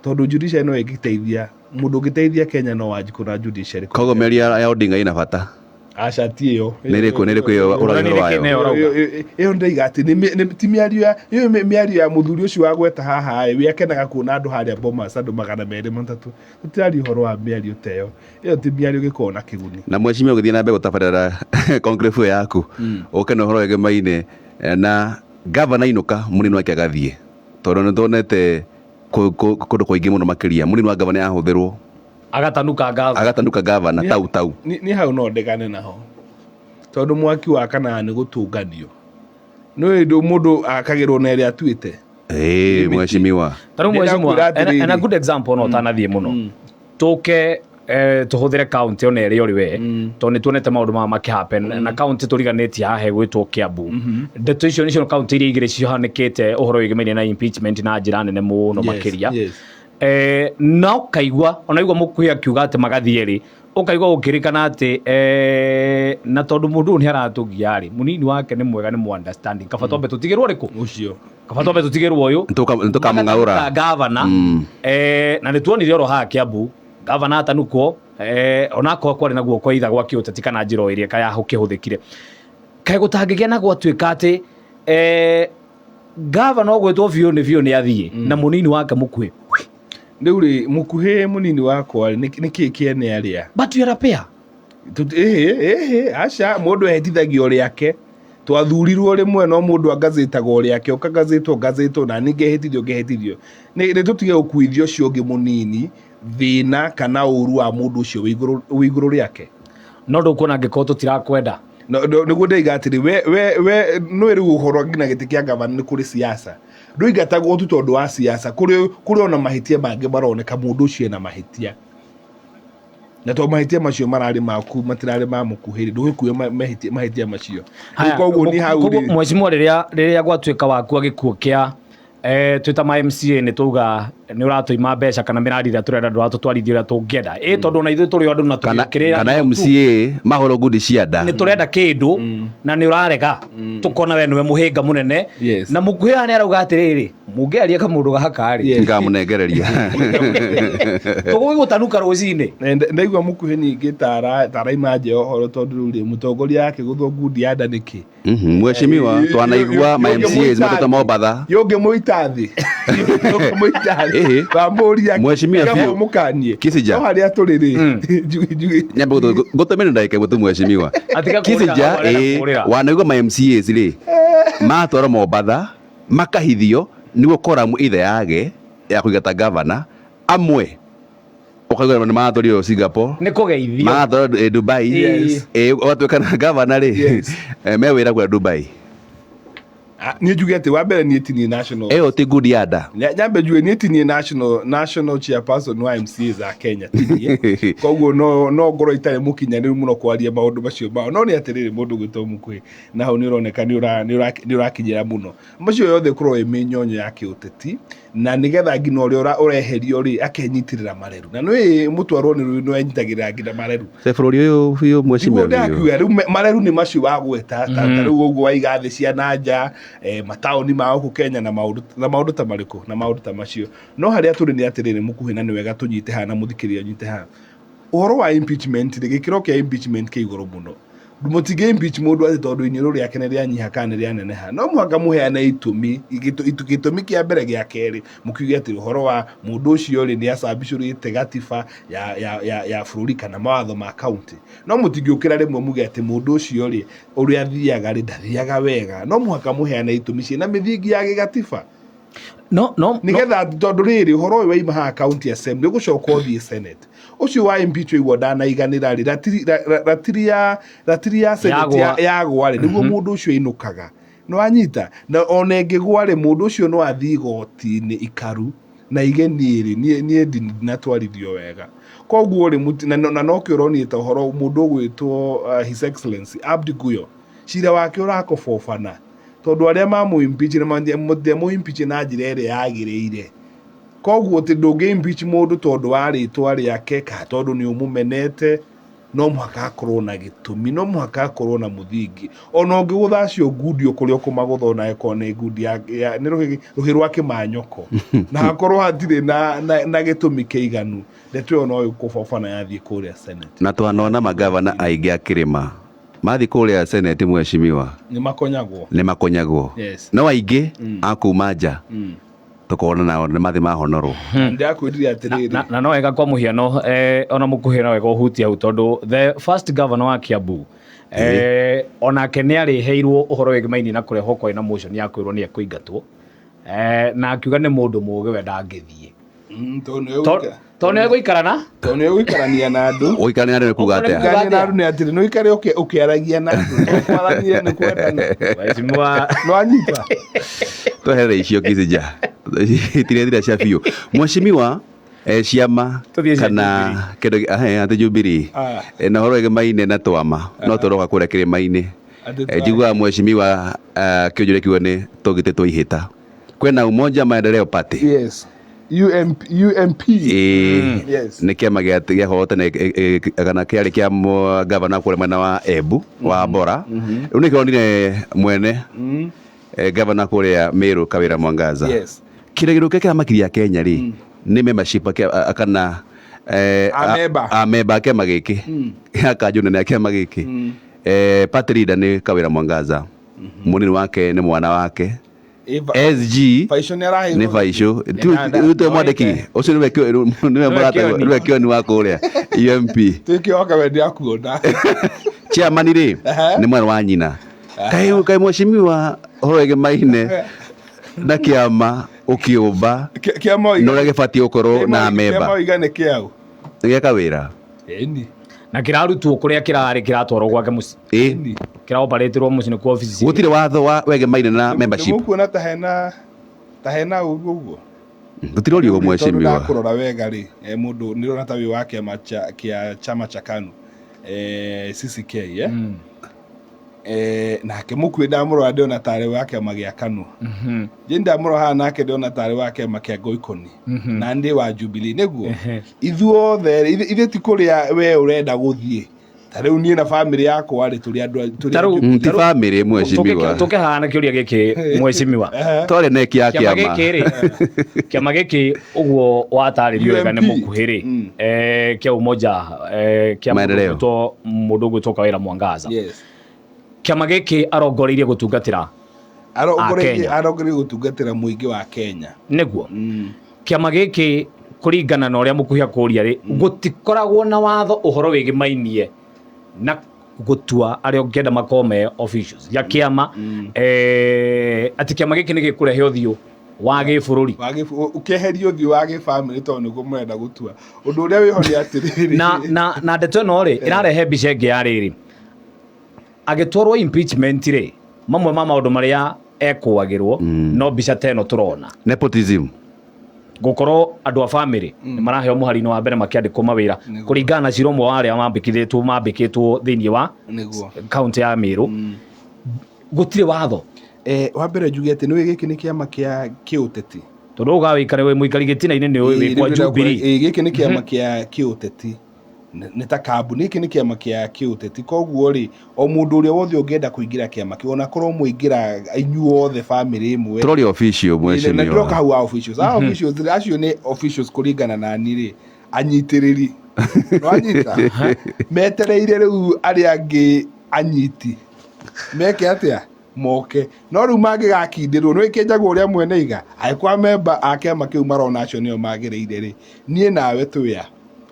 tondũ judiciary no ĩngĩteithia mũndũ ũngĩteithia Kenya no Wanjikũ na judiciary. Koguo mĩario ya Odinga ĩna bata? Aca, ti ĩyo. Nĩ ĩrĩkũ ĩyo ũragia ũhoro wayo? Nĩ ĩyo ũrauga? Ĩyo ndĩiga atĩ ti mĩario ya ĩyo mĩario ya mũthuri ũcio wa gweta haha ĩ, we akenaga kuona andũ harĩa Bomas andũ 203. Tũtiraria ũhoro wa mĩario ta ĩyo. Ĩyo ti mĩario gĩkoragwo na kĩguni. Na mheshimiwa, ũgĩthiĩ na mbere gũtabarĩra conclave ĩyo yaku, ũke na ũhoro wĩgemaine na gavana inũka, mũnini wake agathiĩ, tondũ nĩ tuonete kũndũ kũingĩ mũno makĩria mũnini wa gavana yahũthĩrwo agatanuka ngava. Agatanuka gavana tau tau. Ni hau no ndegane naho, tondũ mwaki wa kana nĩ gũtũnganio nĩ ũndũ mũndũ akagĩrwo na ĩrĩa atuĩte. Ĩĩ, mheshimiwa. Tarĩu Ndĩrakwĩra mheshimiwa, atĩrĩrĩ. and a good example, no ũtanathiĩ mũno, tũke tũhũthĩre county ona ĩrĩa ũrĩ we, tondũ nĩ tuonete maũndũ maya makĩhappen na county tũriganĩtie haha ĩgwĩtwo Kiambu. Ndeto icio nĩcio county iria igĩrĩ cihanĩkĩte ũhoro wĩgĩmainie na impeachment na njĩra nene mũno makĩria. Na ũkaigua ona igua mũkuhĩ akiuga atĩ magathiĩ rĩ, ũkaigua gũkĩrĩkana atĩ na tondũ mũndũ ũyũ nĩ aratũgia rĩ, mũnini wake nĩ mwega, nĩ mu understanding, kaba twambe tũtigĩrwo rĩkũ, ũcio kaba twambe tũtigĩrwo ũyũ. Nĩtũkamũng'aũra. Magatanuka gavana. Na nĩ tuonire oro haha Kiambu gavana atanukwo, onakorwo kwarĩ na guoko itha gwa kĩũteti kana njĩra o ĩrĩa kayahũkĩhũthĩkire, kaĩ gũtangĩgĩa na gwatuĩka atĩ gavana ũgwĩtwo biũ nĩ biũ nĩ athiĩ na mũnini wake mũkuhĩ? Rĩu rĩ, mũkuhĩ mũnini wakwa rĩ, nĩ kĩĩ kĩene arĩa? But you are a pair. Ĩhĩ ĩhĩ, aca, mũndũ ehĩtithagio rĩake. Twathurirwo rĩmwe no mũndũ angazĩtagwo rĩake, ũkangazĩtwo ngazĩtwo na niĩ ngehĩtithio ngehĩtithio. Nĩ tũtige gũkuithia ũcio ũngĩ mũnini thĩna kana ũru wa mũndũ ũcio wĩ igũrũ rĩake. No ndũkuona angĩkorwo tũtirakwenda? Nĩguo ndaiga atĩrĩ, we nĩ rĩu ũhoro nginya gĩtĩ kĩa gavana nĩ kũrĩ siasa, ndũingatagwo tu tondũ wa siasa, kũrĩ ona mahĩtia mangĩ maroneka mũndũ ũcio ena mahĩtia, na to mahĩtia macio mararĩ maku matirarĩ ma mũkuhĩ, ndũgĩkue mahĩtia macio. Haya, Koguo nĩ hau koguo rĩ mheshimiwa, rĩrĩa gwatuĩka wakua gĩkuũ kĩa twĩ ta ma MCA nĩ tauga nĩ ũratũima mbeca kana mĩradi ĩrĩa tũrenda ndũratũtwarithia ũrĩa tũngĩenda, ĩ tondũ ona ithuĩ tũrĩ o andũ na kana tũgĩũkĩrĩra kana MCA mahũrwo ngundi cia nda. Nĩ tũrenda kĩndũ na nĩ ũrarega, tũkona we nĩwe mũhĩnga mũnene. Na mũkuhĩ haha nĩ arauga atĩrĩrĩ, mũngĩaria kamũndũ gaka rĩ, Ngamũnengereria. Tũgũgĩgũtanuka rũcinĩ. Na ndaigua mũkuhĩ ningĩ taraima nja ũhoro, tondũ rĩu rĩ mũtongoria akĩgũthwo ngundi ya nda nĩkĩ? Mheshimiwa, twanaigua ma MCAs mateta Mombatha. Yũngĩmũita thĩ, yũngĩmũita thĩ wamũria Mheshimiwa biũ. mũkanie. Kisija. No harĩa tũrĩ rĩ, Nyambe ngũtũmĩre ndagĩka ĩmwe tu, mheshimiwa. Atiga kũũrĩra Kisija. hau arenda kũũrĩra. Wanaigua ma MCAs rĩ matwarwo Mombatha makahithio nĩguo koramu ithe yage ya kũigata gavana, amwe ũkaigua nĩ maratwarirwo Singapore. Nĩ kũgeithio. Maratwarwo Dubai. Ũgatuĩka na gavana rĩ, me wĩra kũrĩa Dubai. Ah, niĩ njuge atĩ wa mbere niĩ ti niĩ national Ĩyo ti ngundi ya nda? Nyambe njuge niĩ ti niĩ national chairperson wa MCAs a Kenya, ti niĩ. Koguo no ngorwo itarĩ mũkinyanĩru mũno kwaria maũndũ macio mao, no nĩ atĩrĩrĩ, mũndũ gwĩtwo mũkuhĩ na hau nĩ ũroneka nĩ ũrakinyĩra mũno macio yothe ĩkorwo ĩ mĩnyonyo ya kĩũteti, na nĩgetha nginya ũrĩa ũreherio rĩ akenyitĩrĩra mareru, na nĩ mũtwarwo nĩ rũĩ enyitagĩrĩra nginya mareru. Ce bũrũri ũyũ biũ, mheshimiwa. Nĩguo Biũ. ndakiuga rĩu mareru nĩ macio wagweta ta rĩu ũguo waiga thĩ cia na nja, mataũni ma gũkũ Kenya na maũndũ ta marĩkũ na maũndũ ta macio. No harĩa tũrĩ nĩ atĩrĩrĩ, mũkuhĩ, na nĩ wega tũnyite haha na mũthikĩrĩria nyite haha, ũhoro wa impeachment rĩ, gĩkĩro kĩa impeachment kĩ igũrũ mũno. Mũtingĩ impeach mũndũ atĩ tondũ iniũrũ rĩake nĩ rĩanyiha kana nĩ rĩaneneha. No mũhaka mũheane itũmi, gĩtũmi kĩa mbere, gĩa kerĩ, mũkiuge atĩ ũhoro wa mũndũ ũcio rĩ, nĩ acambicũrĩte gatiba ya bũrũri kana mawatho ma county. No mũtingĩũkĩra rĩmwe muge atĩ mũndũ ũcio rĩ, ũrĩa athiaga rĩ, ndathiaga wega. No mũhaka mũheane itũmi ciĩna mĩthingi ya gĩgatiba. No no no Nigetha tondũ rĩrĩ, ũhoro ũyũ waima haha county assembly ũgũcoka ũthiĩ Senate. Ũcio wa impeach waigua ndanaiganĩra rĩ, ratiri ya Senate Yagwa. Yagwa rĩ, nĩguo mũndũ ũcio ainũkaga. Nĩwanyita? Na ona ĩngĩgwa rĩ, mũndũ ũcio no athiĩ igoti-inĩ ikaru na ige niĩ rĩ, niĩ ndinatwarithio wega. Koguo rĩ, na nokĩo ũronire ta ũhoro mũndũ ũgwĩtwo His Excellency Abdi Guyo, cira wake ũrakobobana tondũ arĩa mamũ impeach nĩ matiamũ impeach na njĩra ĩrĩa yagĩrĩire. Koguo ti ndũngĩ impeach mũndũ tondũ wa rĩtwa rĩake kana tondũ nĩ ũmũmenete. No mũhaka akorwo na gĩtũmi, no mũhaka akorwo na mũthingi. Ona ũngĩgũtha acio ngundi ũkũrĩa ũkũmagũtha, ona ĩkorwo nĩ ngundi ya nĩ rũhĩ rwa kĩmanyoko, na hakorwo hatirĩ na gĩtũmi kĩiganu, ndeto ĩyo no ĩkũbobana yathiĩ kũrĩa Senate. Na twanona magavana aingĩ a kĩrĩma mathiĩ kũrĩa Senate, mheshimiwa, nĩ makonyagwo. Nĩ makonyagwo. No aingĩ a kuma nja tukona nao nĩ mathiĩ mahonorwo. Ndĩrakwĩrire atĩrĩrĩ, Na no wega, kwa mũhiano, ona mũkuhĩ no wega ũhutie hau, tondũ the first governor wa Kiambu, onake nĩ arĩheirwo ũhoro wĩgĩmainie na kũrehwo kwarĩ na motion ya kwĩrwo nĩ ekũingatwo, na akiuga nĩ mũndũ mũgĩ, we ndangĩthiĩ. Tondũ nĩwe Tondũ nĩ egũikara na tondũ nĩwe gũikarania na andũ. Gũikarania na andũ nĩ kuga atĩa? Gũikarania na andũ nĩ atĩrĩ, nĩ ũikare ũkĩaragia na andũ. To kwarania nĩ kwendana. Mheshimiwa. Nĩwanyita? Tweherere icio Kisija, itirethira cia biũ, mheshimiwa, ciama Tũthiĩ cia kana kĩndũ atĩ Jubilee. Ah. Na ũhoro wĩgĩmaine na twama no tũroka kũrĩa kĩrĩma-inĩ. Atĩ Njiguaga mheshimiwa, kĩũnjũria kiugo nĩ tũgĩtĩ ihĩta kwĩna Umoja Maendeleo Party. Yes, UMP, UMP. Ĩĩ. Yes. Nĩ kĩama gĩa tene, kana kĩarĩ kĩa gavana kũrĩa mwena wa Embu wa Bora. Rĩu nĩ kĩronire mwene gavana kũrĩa Meru, Kawĩra Mwangaza. Kĩrĩa gĩkĩ kĩramakiria Kenya rĩ, nĩ membership kana Amemba. Amemba a kĩama gĩkĩ, ya kanjũ nene ya kĩama gĩkĩ. Party leader nĩ Kawĩra Mwangaza, mũnini wake nĩ mwana wake SG. Faisho nĩ araheirwo. Nĩ Faisho nĩwe mwandĩki ũcio, nĩwe mũrata, Kĩoni. nĩwe Kĩoni wa kũrĩa UMP. Twĩkĩoka we ndiakuona. Chairman rĩ, nĩ mwana wa nyina. Kaĩ mheshimiwa, ũhoro wĩgĩmaine na kĩama ũkĩũmba Kĩama na ũrĩa gĩbatiĩ gũkorwo na kĩama memba oiga nĩ kĩau. Nĩ gĩa Kawĩra. Ĩni. Na kĩrarutwo kũrĩa kĩrarĩ, kĩratwarwo gwake mũciĩ. Ĩ. Kĩraoparĩtĩrwo mũciĩ nĩ kwa obici. Gũtirĩ watho wa wegemaine na membership. Nĩmũkuona ta hena ũru ũguo? Tũtirorio Tondũ mheshimiwa. ndakũrora wega rĩ, mũndũ nĩrona ta wĩ wa kĩama kĩa chama cha KANU, CCK, eh? Nake mũkuĩ ndamũrora ndĩrona tarĩ wa kĩama gĩa KANU. Jane ndamũrora haha nake ndĩrona tarĩ wa kĩama kĩa Ngoikoni, na ndĩ wa Jubilee nĩguo. Ithuothe rĩ, ithuĩ ti kũrĩa we ũrenda gũthiĩ. Ta rĩu niĩ na bamĩrĩ yakwa rĩ, tũrĩ andũ tũrĩ Ta rĩu- Ti bamĩrĩ, mheshimiwa. Tũkĩhana kĩũria gĩkĩ, mheshimiwa. Twarĩ neki ya Kĩama kĩama. gĩkĩ rĩ, kĩama gĩkĩ ũguo watarĩrio wega nĩ UMP. mũkuhĩ rĩ, kĩa Umoja, kĩa mũndũ Maendeleo. mũndũ ũgwĩtwo Kawĩra Mwangaza. Yes. Kĩama gĩkĩ arongoreirie gũtungatĩra Arongoreirie Kenya. Arongoreirie gũtungatĩra mũingĩ wa Kenya. Nĩguo kĩama gĩkĩ, kũringana na ũrĩa mũkuhĩ akũria rĩ, gũtikoragwo na watho ũhoro wĩgĩmainie na gũtua arĩa ũngĩenda makorwo me officials ya kĩama, atĩ kĩama gĩkĩ nĩ gĩkũrehe ũthiũ wa gĩbũrũri? Ũkĩeheria ũthiũ wa gĩbamĩrĩ tondũ nĩguo mũrenda gũtua. Ũndũ ũrĩa wĩho nĩ atĩrĩrĩ, Na ndeto ĩno rĩ, ĩrarehe mbica ĩngĩ ya rĩrĩ, agĩtwarwo impeachment rĩ, mamwe ma maũndũ marĩa ekũagĩrwo no mbica ta ĩno tũrona. Nepotism. Gũkorwo andũ a bamĩrĩ nĩ maraheo mũhari-inĩ wa mbere makĩandĩkwo mawĩra, kũringana na cira ũmwe wa arĩa mambĩkĩtwo thĩinĩ wa kaunti ya Meru. Gũtirĩ watho. Wa mbere njuge atĩ nĩũĩ gĩkĩ nĩ kĩama kĩa kĩũteti. Tondũ ũga wĩikare wĩ mũikari gĩtina-inĩ nĩ ũĩ wĩ kwa Jubilee. Gĩkĩ nĩ kĩama kĩa kĩũteti. Nĩ ta kambuni, gĩkĩ nĩ kĩama kĩa kĩũteti. Koguo rĩ, o mũndũ ũrĩa wothe ũngĩenda kũingĩra kĩama kĩu, ona korwo mũingĩra inyuothe bamĩrĩ ĩmwe. Tũroria official, Na mheshimiwa. ndĩroka hau wa officials. A officials rĩ, acio nĩ officials kũringana na niĩ rĩ, anyitĩrĩri. Nĩwanyita? Metereire rĩu arĩa angĩ Anyiti meke atĩa moke, no rĩu mangĩgakindĩrwo nĩ kĩnjagwo ũrĩa mwene iga angĩkorwo amemba a kĩama kĩu marona acio nĩo magĩrĩire rĩ, niĩ nawe twĩa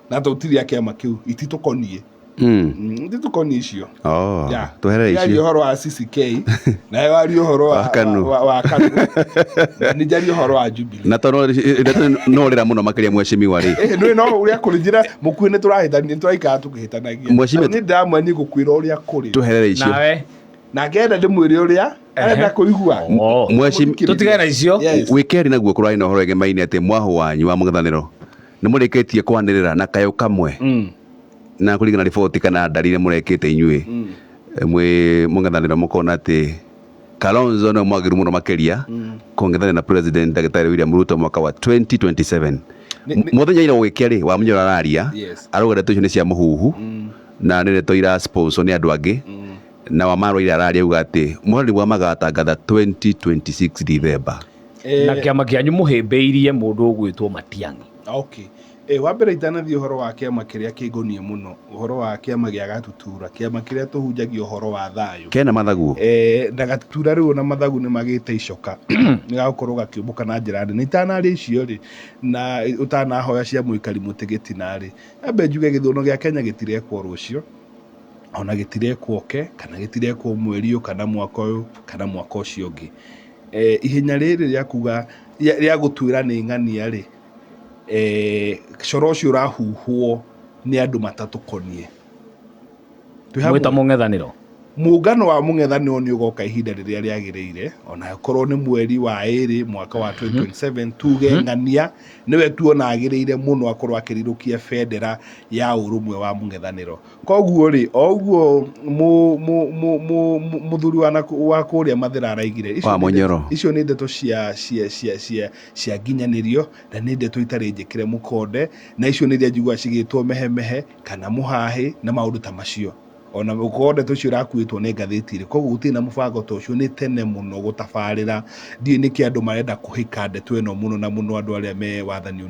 na tũtirĩ a kĩama kĩu, ititũkoniĩ. Ititũkoniĩ icio. Oh, tweherere Njarie icio. ũhoro wa CCK, nawe warie ũhoro wa Wa KANU. wa KANU, na nĩ njarie ũhoro wa Jubilee. Na tondũ no rĩra mũno makĩria mheshimiwa rĩ. Nĩ no ũrĩa kũrĩ njĩra mũkuhĩ nĩ tũrahĩtania, nĩ tũraikara tũkĩhĩtanagia. Mheshimiwa- Nĩ ndamwe niĩ gũkwĩra ũrĩa kũrĩ. Tweherere icio. Nawe Na ngenda ndĩmwĩre ũrĩa arenda kũigua. Oh. Mheshimiwa Tũtigane na icio. Yes. Wikendi naguo kũrarĩ na ũhoro ĩgemaine atĩ mwahũ wanyu wa mũng'ethanĩro nĩ mũrĩkĩtie kwanĩrĩra na kayũ kamwe na kũringana na riboti kana ndari iria mũrekĩte inyuĩ mwĩ mũng'ethanĩro mũkona atĩ Kalonzo nĩwe mwagĩrĩru mũno makĩria kũng'ethanĩra na President Ndagĩtarĩ William Ruto mwaka wa 2027. Mũthenya ira gũgĩkĩa rĩ, Wamunyoro araria arauga ndeto icio nĩ cia mũhuhu na nĩ ndeto ira sponsor nĩ andũ angĩ, na Wamarwa ira araria auga atĩ mũhũrani wa magatangatha 2026 December. Na kĩama kĩanyu mũhĩmbĩirie mũndũ ũgwĩtwo Matiang'i. Okay. Wa mbere itanathiĩ ũhoro wa kĩama kĩrĩa kĩngoniĩ mũno, ũhoro wa kĩama gĩa Gatutura, kĩama kĩrĩa tũhunjagia ũhoro wa thayũ. Kena mathagu. Na Gatutura rĩu ona mathagu nĩ magĩte icoka nĩ gagũkorwo gakĩũmbũka na njĩra nene. Itanaria icio rĩ, na ũtanahoya cia mũikari mũtĩ gĩtina rĩ, ambe njuge gĩthurano gĩa Kenya gĩtirekwo rũciũ, ona gĩtirekwo oke, kana gĩtirekwo mweri ũyũ, kana mwaka ũyũ, kana mwaka ũcio ũngĩ. Ihenya rĩrĩ rĩa kuga, rĩa gũtuĩra nĩ ng'ania rĩ, coro ũcio ũrahuhwo nĩ andũ matatũkoniĩ. Mwĩta mũng'ethanĩro? Mũngano wa mũng'ethanĩro nĩ ũgoka ihinda rĩrĩa rĩagĩrĩire, ona korwo nĩ mweri wa ĩrĩ mwaka wa 2027, tuge ng'ania nĩwe tuona agĩrĩire mũno akorwo akĩrirũkia bendera ya ũrũmwe wa mũng'ethanĩro. Koguo rĩ, o ũguo mũthuri wa kũrĩa Mathĩra araigire, Wa Mũnyoro. icio nĩ ndeto cia nginyanĩrio, na nĩ ndeto itarĩ njĩkĩre mũkonde, na icio nĩ iria njiguaga cigĩtwo mehemehe kana mũhahĩ na maũndũ ta macio. Ona gũkorwo ndeto icio irakuĩtwo nĩ ngathĩti rĩ, koguo gũtirĩ na mũbango ta ũcio, nĩ tene mũno gũtabarĩra. Ndiũĩ nĩkĩ andũ marenda kũhĩka ndeto ĩno mũno na mũno andũ arĩa me wathani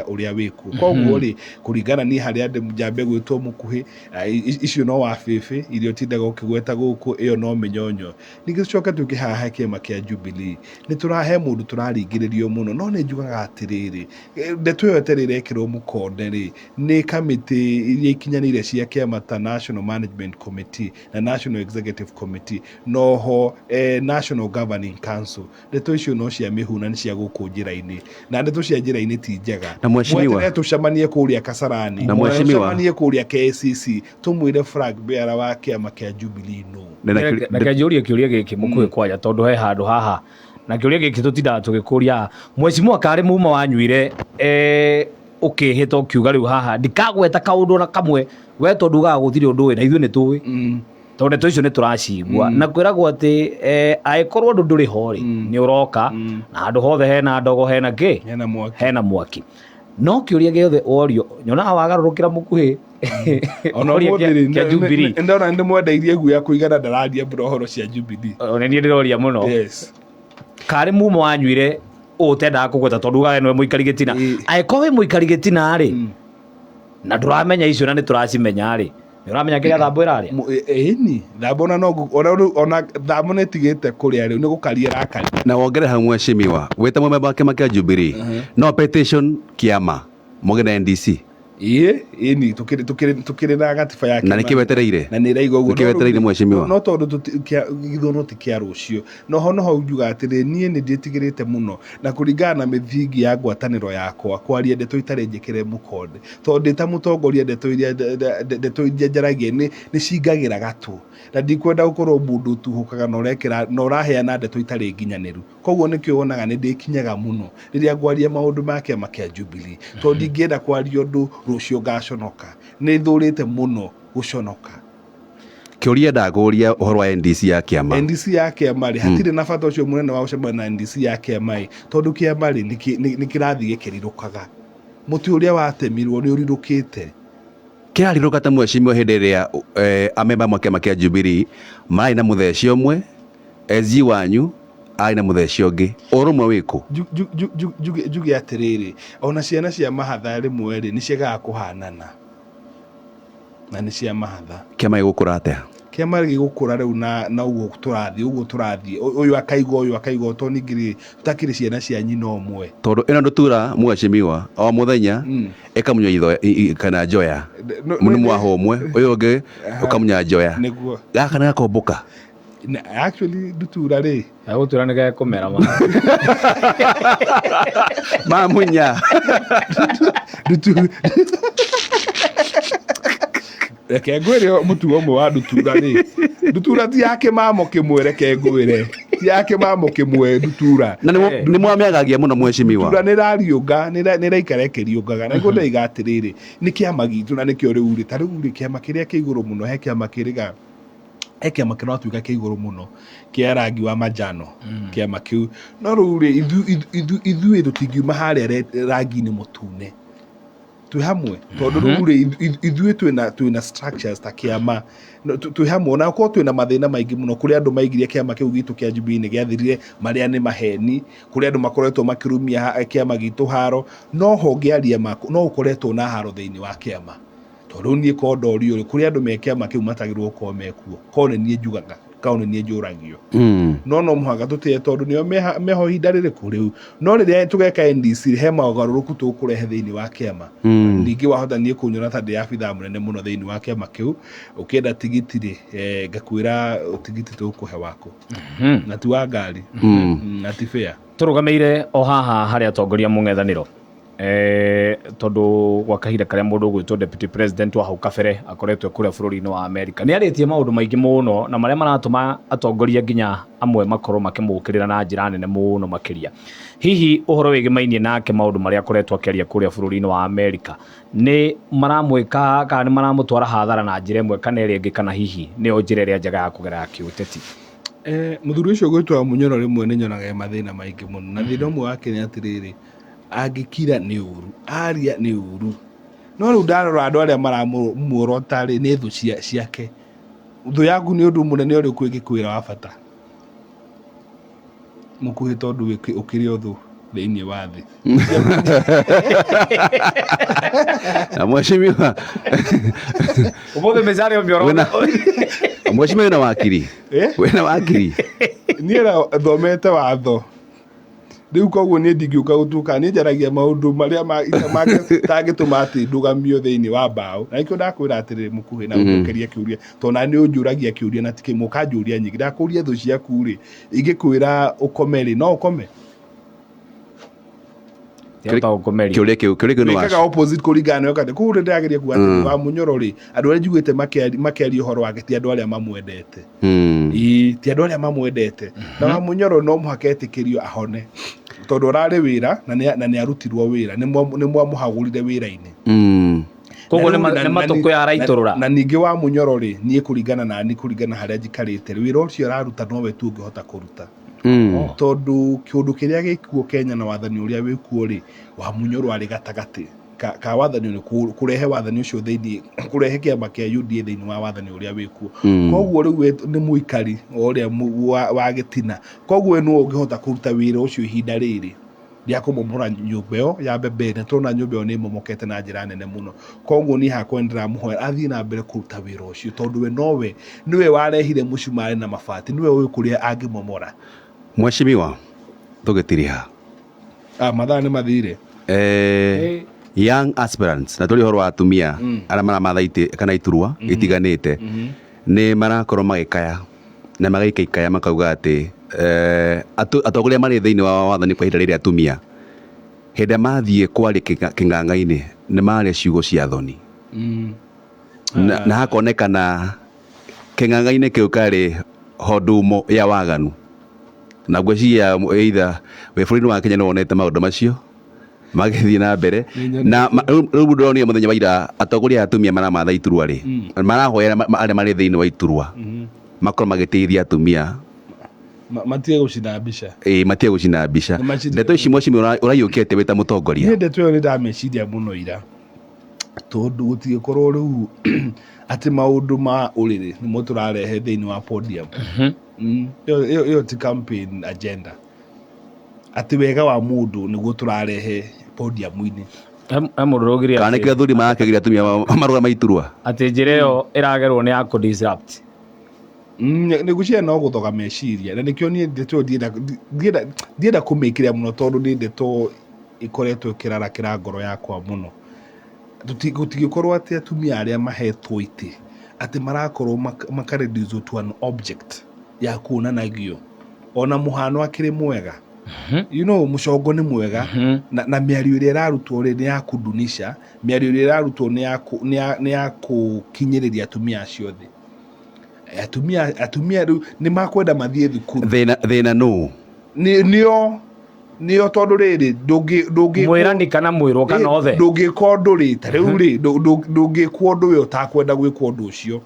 ũrĩa wĩkuo. Koguo rĩ, kũringana niĩ harĩa ndĩ njambe gwĩtwo mũkuhĩ, icio no wabĩbĩ, iria ũtindaga ũkĩgweta gũkũ, ĩyo no mĩnyonyo. Ningĩ tũcoke tũke haha kĩama kĩa Jubilee, nĩ tũrahe mũndũ tũraringĩrĩrio mũno, no nĩ njugaga atĩrĩrĩ, ndeto ĩyo ĩtarĩ ĩrekĩrwo mũkonde rĩ, nĩ kamĩtĩ iria ikinyanĩire cia kĩama ta National Management Committee na National Executive Committee, noho National Governing Council. Ndeto icio no cia mĩhuna, nĩ cia gũkũ njĩra-inĩ, na ndeto cia njĩra-inĩ ti njega. Na mheshimiwa. Mweterere tũcemanie kũrĩa Kasarani, Na mheshimiwa. tũcemanie kũrĩa KCC, tũmwĩre flag bearer wa kĩama kĩa Jubilee no. Reke njũrie kĩũria gĩkĩ mũkuhĩ kwanja, tondũ he handũ haha na kĩũria gĩkĩ tũtindaga tũgĩkũria. Mheshimiwa, karĩ muma wanyuire ũkĩhĩta ũkiuga rĩu haha ndikagweta kaũndũ ona kamwe, we tondũ ugaga gũtirĩ ũndũ ũĩ na ithuĩ nĩ tũĩ, tondũ ndeto icio nĩ tũracigua na kwĩragwo atĩ angĩkorwo ũndũ ndũrĩ ho rĩ, nĩ ũroka na handũ hothe hena ndogo, hena kĩ? Hena mwaki. Hena mwaki. No kĩũria gĩothe worio, nyonaga wagarũrũkĩra mũkuhĩ. Ona Ũria ũmũthĩ rĩ, kĩa Jubilee. ndona nĩ mwendeirie guoya kũigana ndararia mũno ũhoro cia Jubilee. Ona niĩ ndĩroria mũno. Yes. Karĩ mumo wanyuire ũtendaga kũgweta tondũ ugaga nĩwe mũikari gĩtina. Angĩkorwo wĩ mũikari gĩtina rĩ, na ndũramenya icio na nĩ tũracimenya rĩ, nĩ ũramenya kĩrĩa thambo ĩrarĩa? Ĩni, thambo ona no ngũ-, ona rĩu, ona thambo nĩ ĩtigĩte kũrĩa rĩu, nĩ gũkaria ĩrakaria. Na wongere hau mheshimiwa, wĩta mũmemba wa kĩama kĩa Jubilee, no petition kĩama mũgĩ na NDC. Ĩĩ, ĩni, tũkĩrĩ na gatiba ya Na nĩkĩ kĩama. wetereire? Na nĩ ĩraiga ũguo. Nĩkĩ wetereire mheshimiwa? No tondũ gĩthurano ti kĩa rũciũ. No ho noho njugaga atĩrĩ, niĩ nĩ ndĩtigĩrĩte mũno na kũringana na mĩthingi ya ngwatanĩro yakwa, kwaria ndeto itarĩ njĩkĩre mũkonde. Tondũ ndĩ ta mũtongoria ndeto iria ndeto iria njaragia nĩ cingagĩra gatũ. Na ndikwenda gũkorwo mũndũ ũtuhũkaga na ũrekĩra, na ũraheana ndeto itarĩ nginyanĩru. Koguo nĩkĩo wonaga nĩ ndĩkinyaga mũno rĩrĩa ngwaria maũndũ ma kĩama kĩa Jubilee. Tondũ ndingĩenda kwaria ũndũ rũciũ ngaconoka. Nĩ thũrĩte mũno gũconoka. Kĩũria ndakũria ũhoro wa NDC ya kĩama. NDC ya kĩama rĩ, hatirĩ na bata ũcio mũnene wa gũcemania na NDC ya kĩama ĩ, tondũ kĩama rĩ, nĩ kĩrathiĩ gĩkĩrirũkaga. Mũtĩ ũrĩa watemirwo nĩ ũrirũkĩte. Kĩrarirũka ta mheshimiwa hĩndĩ ĩrĩa amemba ma kĩama kĩa Jubilee marĩ na mũthece ũmwe, SG wanyu arĩ na mũthece ũngĩ. Ũrũmwe wĩkũ? Njuge atĩrĩrĩ, ona ciana cia mahatha rĩmwe rĩ, nĩ ciagaga kũhanana. Na nĩ cia mahatha. Kĩama gĩgũkũra atĩa? Kĩama gĩgũkũra rĩu na ũguo tũrathiĩ, ũguo tũrathiĩ, ũyũ akaigua, ũyũ akaigua, tondũ ningĩ rĩ, tũtakĩrĩ ciana cia nyina ũmwe. Tondũ ĩno ndutura mheshimiwa o mũthenya ĩkamunya itho kana njoya. Nĩ mwaho ũmwe ũyũ ũngĩ ũkamunya njoya. Nĩguo. Gaka nĩ gakombũka. Actually ndutura rĩ. Gagũtura nĩ gekũmera ma. Mamunya. Ndutura. Reke ngwĩre mũtugo ũmwe wa ndutura rĩ. Ndutura ti ya kĩmamo kĩmwe, reke ngwĩre. Ti ya kĩmamo kĩmwe ndutura. Na nĩ mwamĩagagia mũno mheshimiwa. Ndutura nĩ ĩrariũnga, nĩ ĩraikara ĩkĩriũngaga. Na nĩguo ndaiga atĩrĩrĩ, nĩ kĩama gitũ na nĩkĩo rĩu rĩ, ta rĩu rĩ, kĩama kĩrĩa kĩ igũrũ mũno, he kĩama kĩrĩga, he kĩama kĩratuĩka kĩ igũrũ mũno kĩa rangi wa manjano, kĩama kĩu. No rĩu rĩ, ithuĩ tũtingiuma harĩa rangi-inĩ mũtune. Twĩ hamwe, tondũ rĩu rĩ, ithuĩ twĩna structures ta kĩama. Twĩ hamwe, ona korwo twĩna mathĩna maingĩ mũno, kũrĩ andũ maigire kĩama kĩu gitũ kĩa Jubilee nĩ gĩathirire, marĩa nĩ maheni, kũrĩ andũ makoretwo makĩrumia kĩama gitũ haro, no ho ngĩaria ma, no ũkoretwo na haro thĩinĩ wa kĩama. Tondũ niĩ korwo ndorio rĩ, kũrĩ andũ me kĩama kĩu matagĩrĩirwo gũkorwo mekuo, korwo nĩ niĩ njugaga, korwo nĩ niĩ njũragio. No no mũhaka tũtĩe tondũ nĩo meho ihinda rĩrĩkũ rĩu. No rĩrĩa tũgeka NDC, he mogarũrũku tũkũrehe thĩinĩ wa kĩama. Ningĩ wahota niĩ kũnyona ta ndĩ abithaa mũnene mũno thĩinĩ wa kĩama kĩu, ũkĩenda tigiti rĩ, ngakwĩra tigiti tũkũhe waku. Na ti wa ngari. Na ti fair. Tũrũgamĩire o haha harĩ atongoria mũng'ethanĩro. Tondũ gwa kahinda karĩa mũndũ ũgwĩtwo deputy president wa hau kabere akoretwo kũrĩa bũrũri-inĩ wa America. Nĩ arĩtie maũndũ maingĩ mũno na marĩa maratũma atongoria nginya amwe makorwo makĩmũkĩrĩra na njĩra nene mũno makĩria. Hihi ũhoro wĩgĩmainie nake maũndũ marĩa akoretwo akĩaria kũrĩa bũrũri-inĩ wa America nĩ maramwĩka kana nĩ maramũtwara hathara na njĩra ĩmwe kana ĩrĩa ĩngĩ, kana hihi nĩyo njĩra ĩrĩa njega ya kũgerera kĩũteti? Mũthuri ũcio ũgwĩtwo Munyoro rĩmwe nĩ nyonaga mathĩna maingĩ mũno, na thĩna ũmwe wake nĩ atĩrĩrĩ, angĩkira nĩ ũru, aria nĩ ũru. No rĩu ndarora andũ arĩa maramuorota rĩ, nĩ thũ ciake. Thũ yaku nĩ ũndũ mũnene ũrĩkũ ĩngĩkwĩra wa bata? Mũkuhĩ tondũ ũkĩrĩ o thũ thĩinĩ wa thĩ. Na mheshimiwa. Ũmũthĩ mĩcario mĩororo. Mheshimiwa wĩna wakiri? Wĩna wakiri? Niĩ thomete watho. Rĩu koguo niĩ ndingĩũka gũtuĩka, niĩ njaragia maũndũ marĩa tangĩtũma atĩ ndũgamio thĩinĩ wa mbaũ. Na nĩkĩo ndakwĩra atĩrĩrĩ mũkuhĩ na ũnjokerie kĩũria, tondũ na nĩ ũnjũragia kĩũria na ti kĩmwe, ũkanjũria nyingĩ. Ndakũria thũ ciaku rĩ, ingĩkwĩra ũkome rĩ, no ũkome? Kĩũria kĩu, kĩũria kĩu nĩ Wĩkaga opposite kũringana na ũkate. Koguo ndĩrageria kuga atĩ wa Munyoro rĩ, andũ arĩa njiguĩte makĩaria ũhoro wake ti andũ arĩa mamwendete. Ĩĩ, ti andũ arĩa mamwendete. Na wa Munyoro no mũhaka etĩkĩrio ahone. Tondũ ũrarĩ wĩra na nĩ arutirwo wĩra, nĩ mwamũhagũrire wĩra-inĩ. Koguo nĩ matũkũ ya araitũrũra. Na ningĩ wa Munyoro rĩ, niĩ kũringana na niĩ, kũringana harĩa njikarĩte rĩ, wĩra ũcio araruta nowe tu ũngĩhota kũruta. Tondũ kĩũndũ kĩrĩa gĩkuo Kenya na wathani ũrĩa wĩkuo rĩ, wa Munyoro arĩ gatagatĩ ka wathani ũrĩa kũrehe wathani ũcio thĩinĩ, kũrehe kĩama kĩa UDA thĩinĩ wa wathani ũrĩa wĩkuo. Koguo rĩu we nĩ mũikari o ũrĩa wa gĩtina. Koguo we nĩwe ũngĩhota kũruta wĩra ũcio ihinda rĩrĩ rĩa kũmomora nyũmba ĩyo ya mbembe, na tũrona nyũmba ĩyo nĩ ĩmomokete na njĩra nene mũno. Koguo niĩ hakwa nĩ ndĩramũhoya athiĩ na mbere kũruta wĩra ũcio, tondũ we nowe nĩwe warehire mũcumarĩ na mabati, nĩwe ũĩ kũrĩa angĩmomora. Mheshimiwa, tũgĩtiriha. Mathaa nĩ mathire. Young aspirants, na tũrĩ ũhoro wa atumia arĩa maramatha itĩ kana iturwa itiganĩte, nĩ marakorwo magĩkaya na magaikaikaya makauga atĩ atongoria marĩ thĩinĩ wa wathani kwa ihinda rĩrĩ atumia hĩndĩ ĩrĩa mathiĩ kwaria kĩng'ang'a-inĩ nĩ maria ciugo cia thoni. Na hakonekana kĩng'ang'a-inĩ kĩu karĩ hondumo ya waganu. Na ngwĩciria either wĩ bũrũri-inĩ wa Kenya nĩ wonete maũndũ macio magĩthiĩ na mbere. Na rĩu ndĩronire mũthenya wa ira atongoria a atumia maramatha iturwa rĩ, marahoya arĩa marĩ thĩinĩ wa iturwa makorwo magĩteithia atumia. Matige gũcina mbica. Ĩĩ, matige gũcina mbica. Nĩ macine Ndeto ici mheshimiwa ũraiyũkĩte wĩ ta mũtongoria? Niĩ ndeto ĩyo nĩ ndamĩciria mũno ira, tondũ gũtigĩkorwo rĩu atĩ maũndũ ma ũrĩrĩ nĩmo tũrarehe thĩinĩ wa podium. Ĩyo ti campaign agenda. Atĩ wega wa mũndũ nĩguo tũrarehe podium-inĩ. He mũndũ ũraugire Kana atĩ nĩkĩo athuri marakĩgiria atumia marũgame iturwa? Atĩ njĩra ĩyo ĩragerwo nĩ ya kũ-disrupt. Nĩ ngwĩciria no gũthoga meciria, na nĩkĩo niĩ ndeto ĩyo ndienda kũmĩkĩra mũno, tondũ nĩ ndeto ĩkoretwo ĩkĩrarakĩra ngoro yakwa mũno. Gũtingĩkorwo atĩ atumia arĩa mahetwo itĩ atĩ marakorwo makareduce to an object ya kuonanagio, ona mũhano akĩrĩ mwega, mũcongo nĩ mwega, na mĩario ĩrĩa ĩrarutwo rĩ nĩ ya kudunisha, mĩario ĩrĩa ĩrarutwo nĩ ya kũkinyĩrĩria atumia acio thĩ. Atumia rĩu nĩ makwenda mathiĩ thukuru. Thĩna nũ? Nĩo tondũ rĩrĩ ndũngĩ Mwĩrani kana mwĩrwo kana othe? Ndũngĩka ũndũ rĩ, ta rĩu rĩ, ndũngĩkwo ũndũ we ũtakwenda gwĩkwo ũndũ ũcio.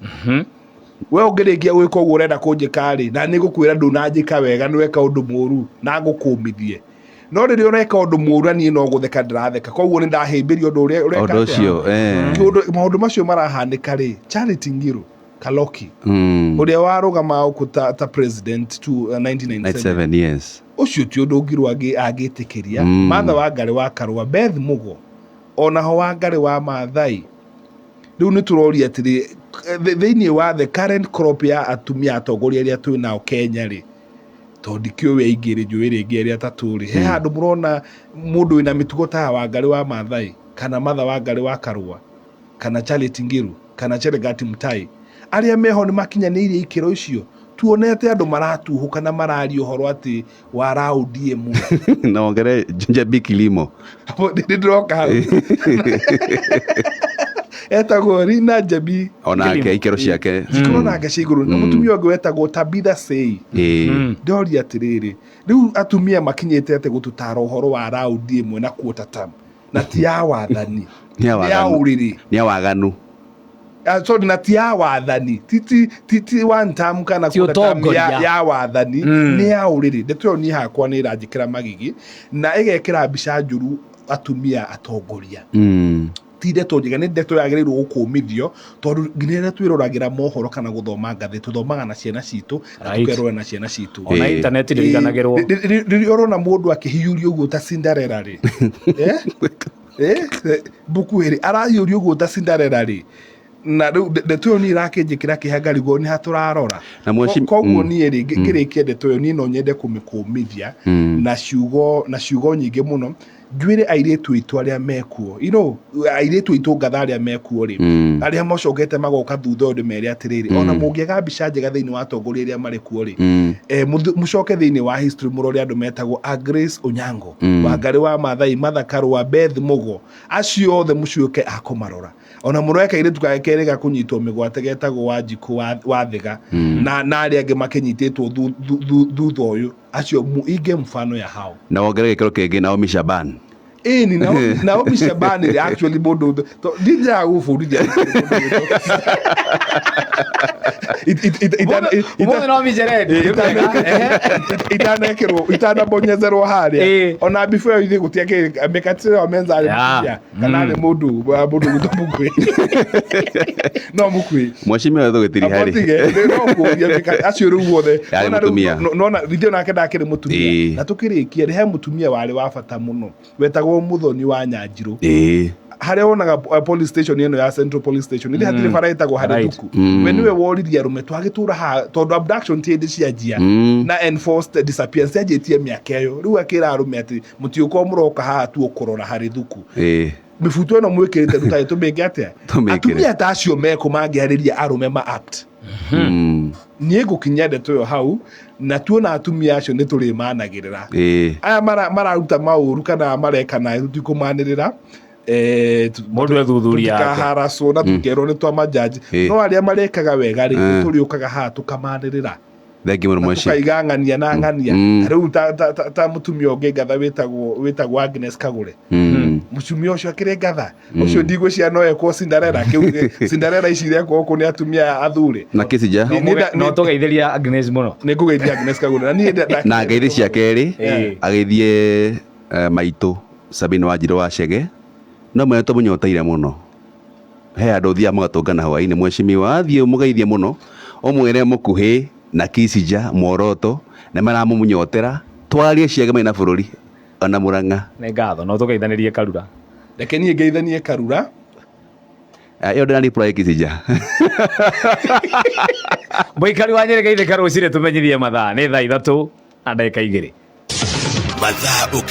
We ũngĩrĩkia gwĩka ũguo ũrenda kũnjĩka rĩ, na nĩ ngũkwĩra ndũnanjĩka wega, nĩ weka ũndũ mũru na ngũkũmithie. No rĩrĩa ũreka ũndũ mũru na niĩ no gũtheka ndĩratheka, koguo nĩ ndahĩmbĩria ũndũ ũrĩa ũreka. Ũndũ ũcio. Maũndũ macio marahanĩka rĩ, Charity Ngiru Kaloki, ũrĩa warũgama gũkũ ta president to 1997, 97, yes. Ũcio ti ũndũ Ngiru angĩtĩkĩria. Martha Wangari wa Karua, Beth Mugo, onaho Wangari wa Maathai. Rĩu nĩ tũroria atĩrĩ, thĩinĩ wa the current crop ya atumia atongoria arĩa twĩ nao Kenya rĩ, tondũ ndikĩũĩ aingĩ rĩ, njũĩ rĩngĩ arĩa atatũ rĩ, he handũ mũrona mũndũ wĩna mĩtugo ta ya Wangari wa Maathai kana Martha Wangari wa Karua kana Charity Ngiru kana Cheregat Mutai? Arĩa meho nĩ makinyanĩirie ikĩro icio? Tuonete andũ maratuhũka na mararia ũhoro atĩ wa raundi ĩmwe. Na wongere Njambi Kilimo. Nĩ ndĩroka hau. Etagwo Rina Njabi. Onake ikĩro ciake cikorwo nake cia igũrũ, na mũtumia ũngĩ wetagwo Tabitha Sei. Ndoria atĩrĩrĩ, rĩu atumia makinyĩte atĩ gũtũtara ũhoro wa raundi ĩmwe na quarter term, na ti ya wathani? Nĩ ya Nĩ ya waganu. ũrĩrĩ. Nĩ ya waganu. Ah, sorry, na ti ya wathani, ti one term kana Ti quarter term ũtongoria. ya wathani, nĩ ya ũrĩrĩ. Ndeto ĩyo niĩ hakwa nĩ ĩranjĩkĩra magigi na ĩgekĩra mbica njũru atumia atongoria. Ti ndeto njega, nĩ ndeto yagĩrĩirwo gũkũmithio, tondũ nginya rĩrĩa twĩroragĩra mohoro kana gũthoma ngathĩti, tũthomaga na ciana citũ na tũkerora na ciana citũ. Ona internet ndĩriganagĩrwo. Rĩrĩa ũrona mũndũ akĩhiũrio ũguo ta Cinderella rĩ, mbuku ĩrĩ arahiũrio ũguo ta Cinderella rĩ, na rĩu ndeto ĩyo niĩ ĩrakĩnjĩkĩra kĩeha, ngarigwo nĩ ha tũrarora. Na Koguo niĩ rĩ, ngĩrĩkia ndeto ĩyo, niĩ no nyende kũmĩkũmithia na ciugo nyingĩ mũno, njuĩre airĩtu aitũ arĩa mekuo, airĩtu aitũ ngatha arĩa mekuo rĩ, arĩa macokete magoka thutha ũyũ, ndĩmere atĩrĩrĩ, ona mũngĩaga mbica njega thĩinĩ wa atongoria arĩa marĩ kuo rĩ, mũcoke thĩinĩ wa history mũrore andũ metagwo a Grace Onyango, Wangari wa Maathai, Martha Karua, Beth Mugo, acio othe mũcuĩke a kũmarora. Ona mũrore kairĩtu kage kerĩ ga kũnyitwo mĩgwate getagwo Wanjikũ wa Thiga, na arĩa angĩ makĩnyitĩtwo thutha ũyũ, acio muige mfano ya hao. Na wongere gĩkĩro kĩngĩ, Naomi Shaban. Ĩni, Naomi Shaban rĩ, actually mũndũ ndinjaga gũbundithia. Ũmũthĩ no micerendi. Itanekĩrwo, itanabonyezerwo harĩa, ona before ĩyo ithuĩ gũtiakĩrĩ mĩkatĩre wa menza arĩ mũtumia kana arĩ mũndũ gwitũ mũkuĩ, no mũkuĩ. Mheshimiwa tũgĩtiri harĩ Abotige, no kũria acio rĩu othe. Yarĩ Nona rĩu mũtumia. Nona ithuĩ nake ndakĩrĩ mũtumia. Na tũkĩrĩkia rĩ, he mũtumia warĩ wa bata mũno wetagwo Mũthoni wa Nyanjirũ, harĩa wonaga police station ĩno ya Central Police Station ĩrĩ hatirĩ bara ĩtagwo harĩ thuku. We nĩwe woririe arũme twagĩtũra haha, tondũ abduction ti hĩndĩ cianjia na enforced disappearance cianjĩtie mĩaka ĩyo. Rĩu akĩra arũme atĩ mũtiũkorwo mũroka haha tu ũkũrora harĩ thuku, mĩbuto ĩno mwĩkĩrĩte tũtarĩ tũmĩke atĩa? Tũmĩkĩre. Atumia ta acio mekũ mangĩarĩria arũme ma act? Niĩ ngũkinyia ndeto ĩyo hau, na tuona atumia acio nĩ tũrĩmanagĩrĩra. Aya mararuta maũru kana mareka naĩ, tũtikũmanĩrĩra. Mũndũ ethuthuria yake. Tũtikaharacwo na tũkerwo nĩ twa majaji. No arĩa marekaga wega rĩ, tũrĩũkaga haha tũkamanĩrĩra Thengi mũno na mweci. Tũkaiga ng'ania na ng'ania. Rĩu ta mũtumia ũngĩ ngatha wĩtagwo Agnes Kagũre, mũtumia ũcio akĩrĩ ngatha ũcio, ndigwĩciria no ekwo Cinderella kĩu. Cinderella ici irekwo gũkũ nĩ atumia athure. Na Kĩcija. No tũgeithĩria Agnes mũno. Nĩ ngũgeithia Agnes Kagũre na niĩ Na ngeithi cia kerĩ, agĩthiĩ maitũ Sabina Wanjirũ wa Chege, no mwene tũmũnyoteire mũno. He andũ ũthiaga mũgatũngana hwaĩ-inĩ, mheshimiwa athiĩ mũgeithie mũno, ũmwĩre mũkuhĩ na Kisija muoroto nĩ maramũnyotera twarie ciake na bũrũri ona Mũrang'a. Nĩ ngatho, no tũgeithanĩrie Karura. Reke niĩ ngeithanie Karura. Ĩyo ndĩna reply Kicija. Mũikari wa Nyĩrĩ geithĩka rũcinĩ, tũmenyithie mathaa nĩ thaa 3 na ndagĩka 2. Mathaa.